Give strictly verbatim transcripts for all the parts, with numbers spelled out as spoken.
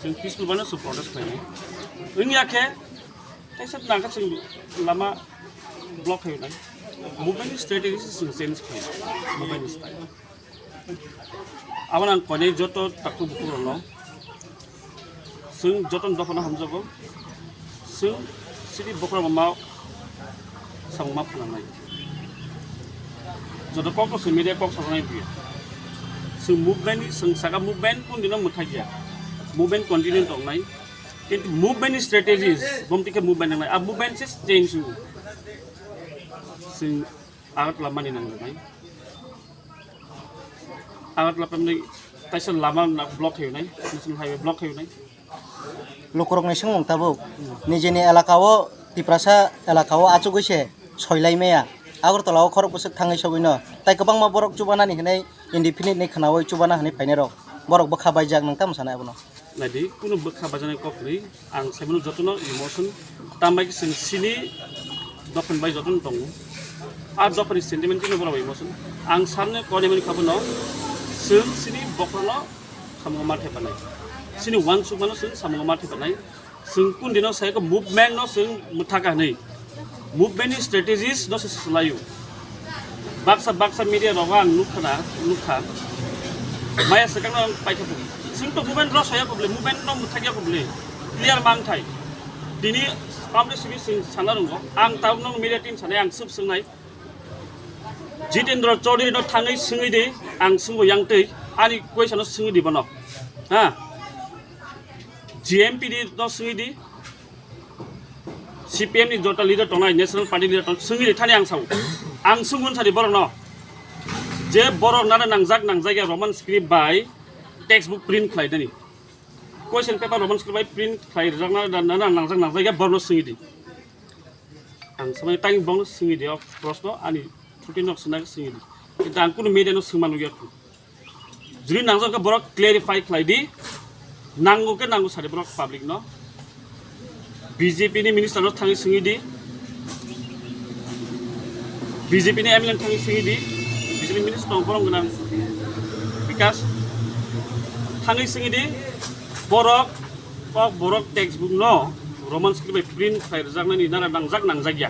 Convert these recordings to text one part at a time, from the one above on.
Chwng peaceful bai no chwng protest khlainai. Wngya khe, teisa nangkha chwng lama block khainai. Movement ni strategy se chwng change khlainai. Movement ni style. Abo nang koinai joto takhuk bukhuk rokno. Chwng joto ni dophano hamjago. Chwng sidi bokhorok ma samung ma phananai. Joto kok to chwng media kok sajaknai biya. Chwng movement ni chwng saka movement kun dino mwthai ya. Movement continue tongnai. Kintu movement ni strategies, bom tikhe movement nangnai. A movement se change wngo. Chwng Agartala mani nangjaknai. Agartala pemni taisa lama na block khainai, national highway block khainai. Lukurokni swngmung tabuk nijini elakao, Tiprasa elakao achugwi se soilai maya. Agartala o khorok bwswk thangwi sogwino. Tai kwbangma borok chubanani hinwi indefinite ni khwnawi chubana hinwi phainairok. Borok bwkha baijak, nwng tamo sanai abono? Naidi, kunu bwkha bajaknai kok kwrwi. Ang saimano jotono emotion. Tambai khe chwng sini dophani bai jotono tongo. A dophani sentiment khe borok bai emotion. Ang sanne kone mani khabono chwng sini bokhorno samungo ma thepanai. Sini uansukmano chwng samungo ma thepanai. Chwng kun dino sai ko movement no chwng mwthaka hinwi. Movement ni strategies no se swlaio. Baksa baksa media rogo ang nukha na, nukha. Maya swkang no ang paikha pung. Chwng to movement ro saya ko bole, movement no mwthakya ko bole. Clear mang thai. Tini pamre sibi chwng sana rungo. Ang tau no media team sanai ang sub swngnai. Jitendra Chaudhary no thangwi swngwi di, ang swngbo yang twi. Ani question no swngwi di bono. Ha? G M P D no swngwi di. C P M ni jota leader tongnai, National Party leader tong, swngwi thani ang sao. Ang swngwi sadi borok no. Je borok nana nangjak nangjak ya Roman script bai textbook print khlai dani. Question paper Roman script bai print khlai rijak na, na, na, nangjak nangjak ya borok no swngwi di. Ang samai tang borok no swngwi di, o proshno ani thutwi nok swngna swngwi di. Kintu ang kunu media no swngma nukya. Juri nangjak khe borok clarify khlai di, nango khe nango sadi borok public no. B J P ni minister no thangwi swngwi di, B J P ni M L A no thangwi swngwi di, B J P ni minister tong borok gwnang Bikas thangwi swngwi di, borok kok borok textbook no Roman script bai print khlai rwjaknani nara nangjak nangjak ya.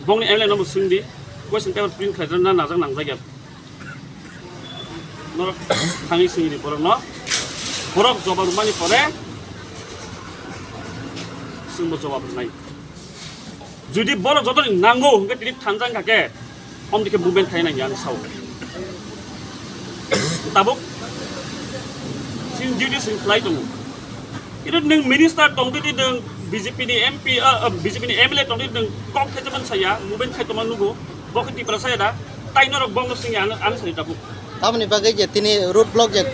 Bongni M L A no bo swng di, question paper print khlai rwna nangjak nangjak ya. Norok thangwi swngwi di borokno. Borok jobab rwmani pore chwngbo jobab rwnai. Jodi borok jotoni nango hwnkhe tini thansa wngkha khe, omdikhe movement khaina nangya ang sao. Tabuk chini duty chwng khlai tongo. Kintu nwng minister tongtwi di, nwng B J P ni M P, ah, ah, B J P ni M L A tongtwi di, nwng kok khe jemon saya, movement khai tongma nugo, bo khe Tiprasa ya da, tai norok bongno swngya ang, ang sani tabuk. Tamoni bagwi je tini road block je,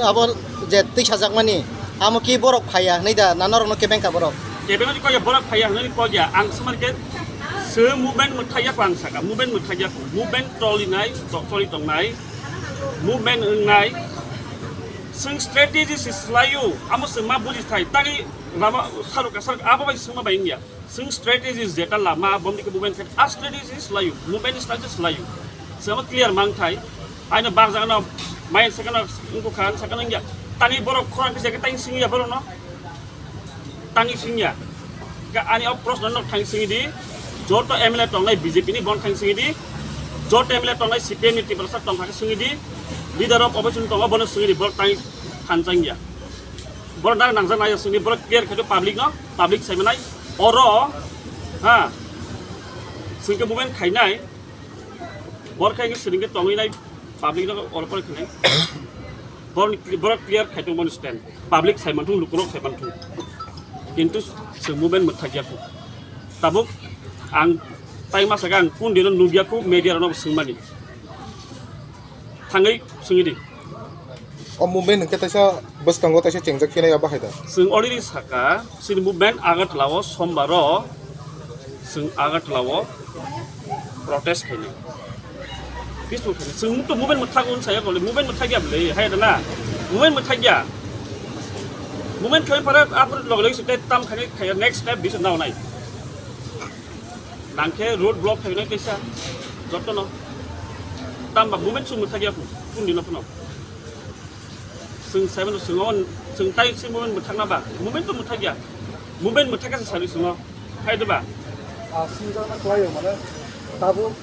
abo je twi sajakmani, amo ki borok phaiya hwnwi da, na norokno kebeng kha borok? Kebeng ni kok ya, borok phaiya hwnwi kok ya, ang swmar khe se movement mwthai ya kho ang saka, movement mwthai ya kho, movement toli nai, to-, toli tong nai, movement wng nai, chwng strategy se swlaio, amo chwng ma buji thai, tani lama sarok ka sarok abo bai swngma bai wngya. Chwng strategies jeta lama, bomni khe movement khe, a strategies laio, movement strategies laio. Chwng clear mang thai. Aino bak jaga no, main sakano, wngkha khan sakano wngya. Tani borok khorang kisa khe tang singya borok no. Tang singya. Ka ani o proshno no thang singi di. Joto M L A tongnai B J P ni bon thang singi di. Joto M L A tongnai C P M ni Tiprasa tong thang singi di. Leader of opposition tongo bono singi di borok tang than changya. Borok nang nangjak nai sini borok clear khaito public no, public sai manai. Oro, ha, singke movement khainai, borok khainai singke tongwi nai public no oro pore khainai. Borok, borok clear khaito mani stand. Public sai manthung, lukurok sai manthung. Kintu se movement mwthakya kho. Tabuk ang tai masa ang kun dino nugya kho media rok no swngmani. Thangwi swngwi di. O movement hwnkhe taisa bwskango taisa chengjak phinai o bahai da? Chwng already saka, chini movement Agartala o sombar o chwng Agartala o protest khainai. Peaceful khainai. Chwng to movement mwthak un saya kole, movement mwthak ya bole, hai da na? Movement mwthak ya. Movement khlai pare apor log log site tam khainai khaya next step bisa nao nai. Nangkhe road block khainai kaisa jotono. Tamba movement sung thagya kun dino phano. Chwng saimano chwng o, chwng tai se movement mwthakna ba? Movement to mwthakya. Movement mwthakya se sani chwng o. Hai de ba? Ah, sinjakna kwlaio, mane, tabuk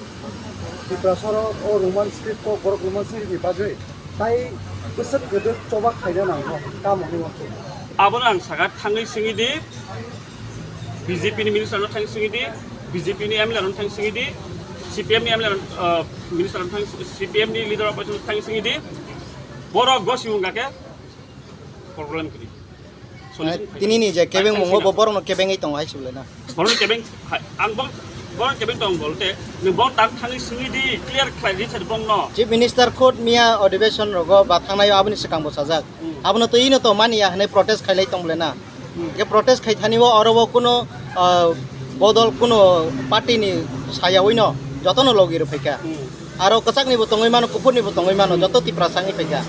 Tiprasaro o Roman script kok, borok Roman script ni bagwi tai bwswk kwdwk choba khaina nango, tamo hwnwi wansuk. Abono ang sakha, thangwi singwi di, B J P ni minister no thangwi singwi di, B J P ni M L A rok no thangwi singwi di, C P M ni M L A rok, ah, minister rok thangwi, C P M ni leader opposition thangwi singwi di, borok gosi wngkha khe problem kwrwi. Solution phai. Tini ni je kebeng mungo bo borokno kebengwi tongo hai se bwlai na. Borokno kebeng hai, ang bor-, borokno kebeng tongo bolte, nwng borok tak thangwi singwi di, clear khlai di sadi borokno. Chief Minister khud miya adhibeshon rogo ba thangnai aboni swkang bo sajak. Hmm. Abono twi no to mani ya hwnwi protest khailai tong bwlai na. Hmm. Ge protest khai thani o oro o kuno, ah, bodol kuno party ni sayawi no jotono logi rw phaikha. Hmm. Aro kwchak ni bo tongwi mano, kuphur ni bo tongwi mano, joto Tiprasa wngwi phaikha.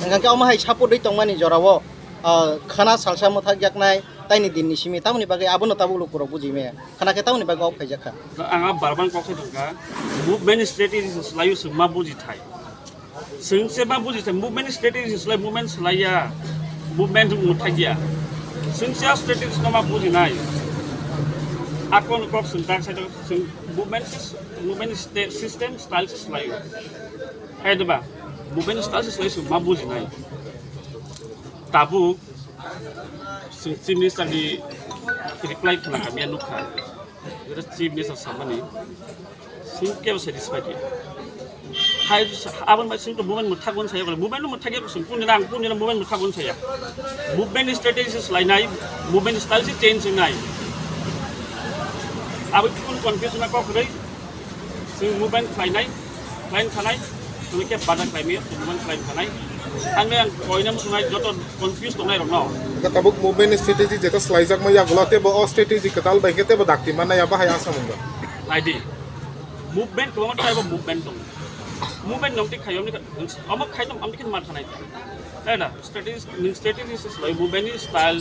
Hwnkha khe omo hai support wi tongmani jorao, ah, khana salsa mwthak yaknai, taini din ni simi tamoni bagwi abono tabuk lukurok buji maya. Khana khe tamoni bagwi ok khaijak kha. Ang a barban kok sai tongkha, movement strategy se swlaio chwng ma buji thai. Chwng se ma buji thai, movement strategy se swlai, movement swlaiya, movement mwthakya. Chwng se a strategy no ma bujinai. Akon kok chwng tak sai tong, chwng movement sys-, movement sta-, system style se swlaio. Hai de ba? Movement style se swlai chwng ma bujinai. Tabuk chwng Chief Minister ni reply khna kamiya nukha. Jeta Chief Minister samani, chwng kebo satisfied ya. Hai, aboni bai chwng to movement mwthakgo saya, movement mwthakya chwng kuni nang, kuni nang movement mwthakgo saya. Movement strategy se swlainai, movement style se change wngnai. Abo kun confusion na kok rei, chwng movement khlainai, khlain khanai, chwng khe bada khlaimaya, chwng movement khlain khanai. Ang ang koina musunai joto confuse tongnai rokno. Tabuk movement strategy jeta swlaijakma yagulo tebo o strategy kwtal bai khe tebo dakti manna ya bahai asa mungba. Naidi. Movement kwbangma type of movement tongo. Movement nong tik khayo, amni kha-, omo khaito, amni khe ma thanai. Tei na, strategy, nung strategy se swlai, movement ni style,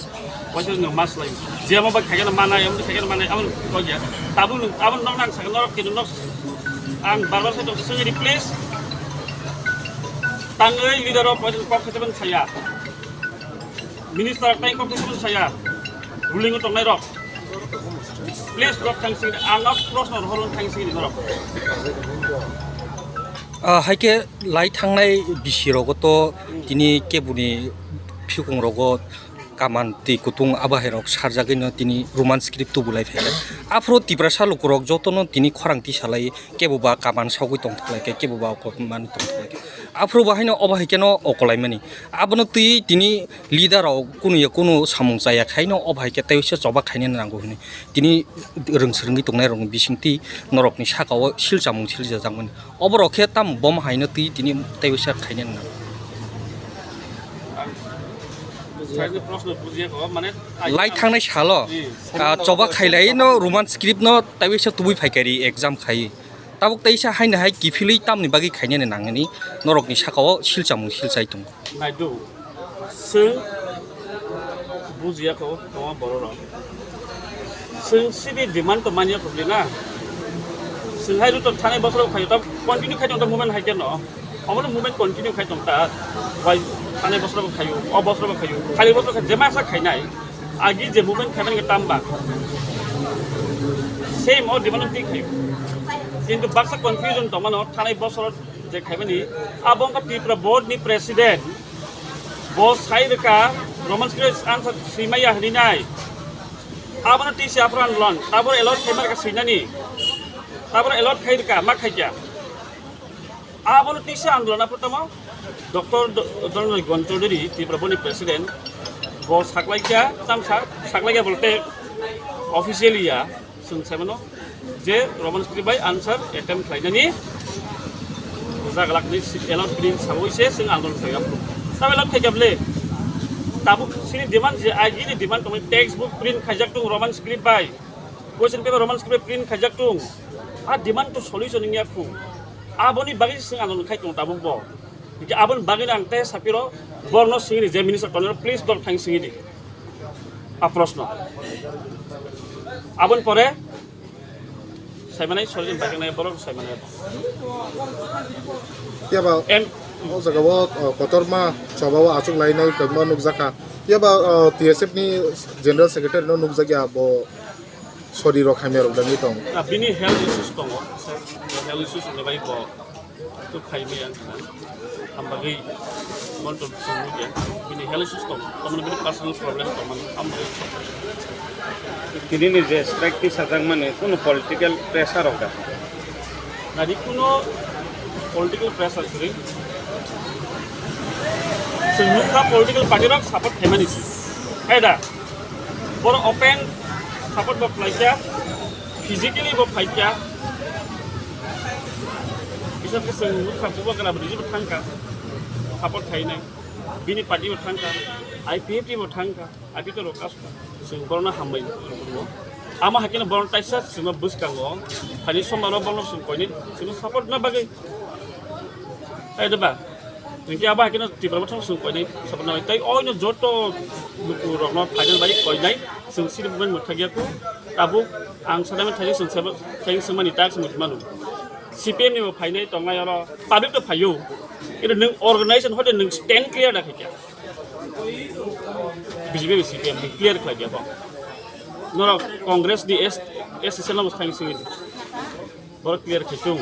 waisa nung ma swlai. Je omo bai khaikhe na manai, amni khaikhe na manai, amni kok ya. Tabuk nung, tabuk nong nang sakhe norok khe nung nok, ang bar bar sai tong swngwi di, please. Tangwi leader rok waisa kok khaisa ban saya. Minister tai kok thai saya, ruling o tongnai rok. Please, kok thang sing, ang a proshno rohor thang sing ni norok. Ah, hai khe lai thangnai bisi rogo to tini kebuni phikung rogo kaman twi kutung abo hai rok sarjagwi no tini Roman script tubu lai phaikha. Aphuru Tiprasa lukurok jotono tini khorang tisalai kebo ba kaman sogwi tongthoklai khe, kebo ba okol manwi tongthoklai khe. Aphuru bo haino obo hai kheno okolaimani. Abono twi tini leader rok kunu ya kunu samung chaya khaino obo hai khe tei se choba khainani nango hwnwi. Tini rwng swrwngwi tongnai rokni bisingtwi norokni sakao sil chamung siljajakmani. Oborok khe tamo bom haino twi tini tei se khainani nango. Lai thangnai salo, ah, choba khailai no Roman script no tei se tubui phaikari exam khai. Tabuk teisa haino hai kiphilwi tamni bagwi khainani nangani norokni sakao silchamung silchai tongo. Naidu, chwng bujiya kho tongma bororok. Chwng sini demand to manya khobli na. Chwng hai ruto thanai bosoro khayo ta continue khai tong ta movement hai keno. Omono movement continue khai tong ta. Wai thanai bosoro khayo, o bosoro khayo. Khali bosoro khai jema sa khainai. Agi je movement khaimani tamba. Same o demand ti khayo. Kintu baksa confusion tongmano thanai bosoro je khaimani abo wngkha Tripura board ni president. Bo sai rwkha Roman script answer swimaya hwnwi nai. Abono tisi aphuru andolon taboro allot khaima rwkha swinani. Taboro allot khai rwkha ma khaikya. Abono tisi andolon aphuru tamo Doctor Do-, Dhananjay Gon Chowdhury Tripura board ni president bo saklaikya tamsa saklaikya bolte officially ya. Chwng sai mano je Roman script bai answer attempt khlainani jagalak ni allot print sawi se chwng andolon khlai aphu. Sabai allot khaikya bole tabuk sini demand je agi ni demand tongwi textbook print khaijak tung Roman script bai, question paper Roman script bai print khaijak tung. A demand to solution wngya khu. Aboni bagwi chwng andolon khai tung tabuk bo. Hingke aboni bagwino ang tei sapiro borokno singiri je minister tongnai please borok thang singiri. A proshno. Aboni pore saimanai sorjin bagwino borok saimanai. Phiya ba em O jaga o, o, kotorma choba o achuk lainai kwbangma nukjakha. Phiya ba, o, T S F ni General Secretary no nukjakya bo sori rok hamya rok dagwi tong. Na, bini health issues tongo. Health issues ni bai bo tuk khai maya ang kha. Ham bagwi montor song ni ya. Bini health issues tong. Tamani bini personal problem tong mani. Ham bagwi. Tini ni je strike ti sajak mani kuno political pressure rok da. Nadi kuno political pressure kwrwi. Chwng nukha political party rok support khaimani si. Hai da? Boro open support bo khlaikha, physically bo phaikha. Bisas khe chwng nukha bubagra bwrwi bo thangkha, support khainai. Bini party bo thangkha, I P F T bo thangkha. Ati to rokas chwng borno hambai rwgo. Ama hakhe no borno taisa chwngno bwskango. Hani somaro borno chwng koinai chwngno support na bagwi. Hai da ba? Hinkhe abo hakhe no Tripura bothang chwng koinai support na bagwi. Tai oino joto luku rokno phainani bagwi koinai chwng siri bubaini mwthagya kho. Tabuk ang sanai thani chwng sabo thani chwngmani tak chwng mano. C P M ni bo phainai tongnai oro public to phaio. Ino nwng organization hote nwng stand clear da khaikha. B J P C P M ni clear khlai dia bo. Norok Congress ni S, S S L no thang sing. Borok clear khai tung.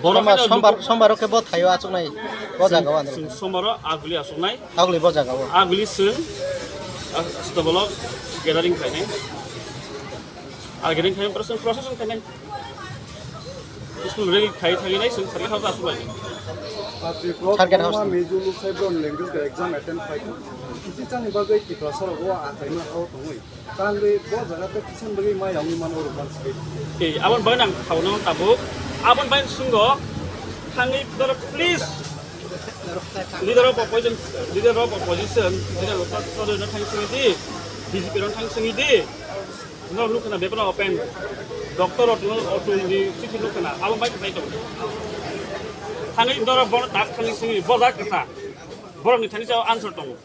Borok Sombar, haino sombar, sombar ke bo thayo achuk nai. Bo jaga o andro. Sing somaro aguli asuk nai. Aguli bo jaga o. Aguli sing, ah, stobolo gathering khai nai. Aguli khai procession, procession khai nai. School rally khai thangwi nai chwng target house aswk bai. Target house. Mizo Lusai Bron language exam attend khai. Kisi chani bagwi Tiprasa rok o achaima hao tongwi. Tangwi bo jaga tei kisan bagwi mai yangwi mano rok ban sri. Ei, abon bai nang khao nang tabuk. Abon bai sungo thangwi doro please. Leader of opposition, leader of opposition, leader of opposition thang singwi di. B J P rok thang singwi di. No, look na bebra open. Doctor Atul, Atul ni chithi look na. Abo bai bai to. Thangwi doro bono tak thangwi singwi boja kasa. Borok ni thani chao answer tongo.